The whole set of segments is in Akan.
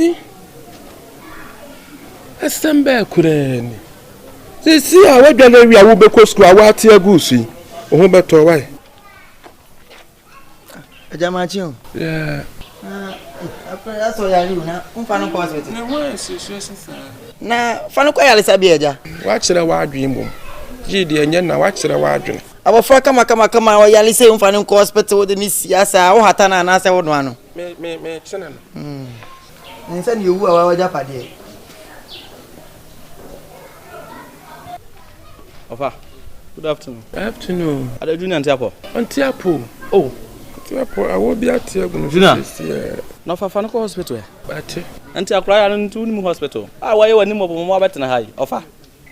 Eh, asɛm bɛɛ koraa ni. Seesei a woadware awie a wobɛkɔ sukuu a woate agu so yi, wo ho bɛtɔ wae. Agya makye o. Yeah. Na akora asɔ yare o na nfa no kɔ hospital. Ne ho asuasua saa. Na fa no kɔ ayaresabea agya. Woakyerɛ w'adwene mmom. Gye deɛ ɛnyɛ na woakyerɛ w'adwene. Abɔfra kama kama kama a ɔyare sɛ nfa no nkɔ hospital wode ne si asa wo hata no anaasɛ wo noa no. Me me me kyene no. Mm. Ne nsa ne owu a wawagya padeɛ. Ɔfa, good afternoon. Afternoon. Ada Junior nte apɔ. Ɔnte apɔ o. Oh. Ɔnte apɔ awɔ bi ate agu no Junior. sisi. Na ɔfa fa no kɔ hospital ɛ. Ate. Nti akora ya no nti wonim hospital. A wɔyɛ w'anim mɔbɔmɔbɔ abɛtena ha yi. Ɔfa.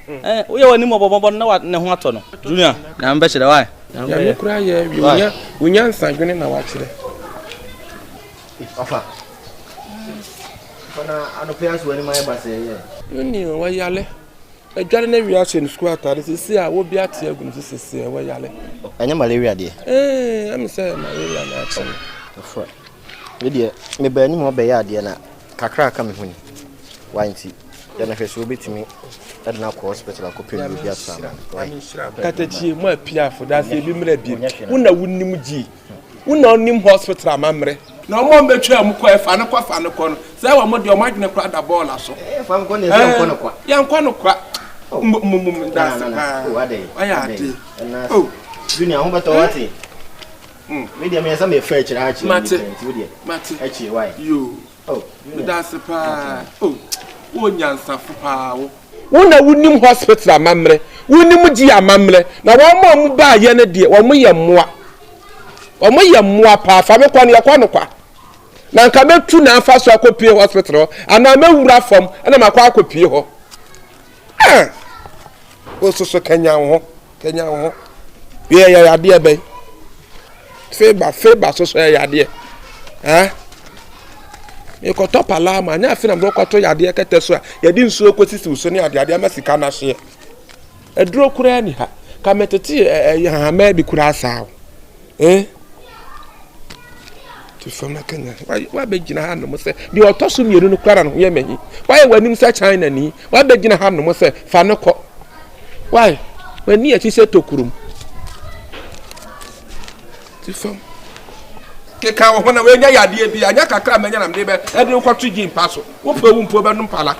Eh, woyɛ w'anim mɔbɔmɔbɔ na ne ho atɔ no. Junior, nyame bɛkyerɛ wae. Nyame kora yɛ awie. Wonya wonya nsadwene na wakyerɛ. Ɔfa. Ɔfa na anɔpɛ aso w'anim ayɛ basɛɛ yɛ. Woni wɔyale. Adware no awie ahyɛ no sukuu atade sisi a wobi ate agu no so sisi a wɔyale. Ɛnyɛ malaria deɛ. Ee, ɛmi sɛ malaria na akye no. Ɔfa. Me deɛ meba anim hɔ bɛyɛ adeɛ na kakra aka me ho ni. Why nti yɛ na hwɛ sɛ wobɛtumi ɛde no akɔ hospital akɔpɛ nnuro bi ato ama no. Why? Katakyie mu apiafo daase ebi mmerɛ bi. Wo na wonim gyi. Wo na wonim hospital amammerɛ. Na wɔn a wɔbɛtwa mu kɔ ɛfa no kɔ fa no kɔ no sɛ wɔn deɛ wɔn adwene kora da bɔɔla so. Fa no kɔ ne sɛ nkɔ no kwa. Yɛnkɔ no kwa. Mmom daase paa. Wayɛ ade. Oh. Junior ho bɛtɔ wate. Me deɛ meyɛ sɛ mefa akyire ha kyerɛ Mate. nti wo deɛ. Mate. Akyire why? Yoo. Oh. Medase paa. Oh. Wo nyansafo paa wo. Wo na wonim hospital amammerɛ, wonim gye amammerɛ, na wɔn a wɔn baayɛ no deɛ wɔn yɛ mmoa. Wɔn yɛ mmoa paa, fa me kɔ no yɛkɔ no kwa. Na nka mɛtu na afa so akɔpie hospital hɔ, anaa mɛwura fam na makɔ akɔpie hɔ. Ah! Wo soso kanyan wo ho, kanyan wo ho. Yɛ yɛ yadeɛ bɛn? Feba, feba soso yɛ yadeɛ. Ah? Mekɔtɔ palaama, anyɛ afe na mede kɔtɔ yadeɛ kɛtɛ so a yɛde nsuo kɔsisi so ne adeade ama sika no ahyeɛ. Aduro koraa ni ha. Ka metete ɛyɛ hahamaa bi koraa saa o. Eh? Te fam na kanya. Wabɛgyina ha nom sɛ deɛ ɔtɔ so mmienu no koraa na ne ho yɛ m'ahi. Wayɛ w'anim sɛ China ni. Wabɛgyina ha nom sɛ fa no kɔ. Why? W'ani akyi sɛ tokurom. Te fam. Keka wo ho na woanya yadeɛ bi. Anyɛ kakra manya na mede bɛ ɛde wokɔto gyi mpa so. Wopɛ wo mpo bɛnom pala.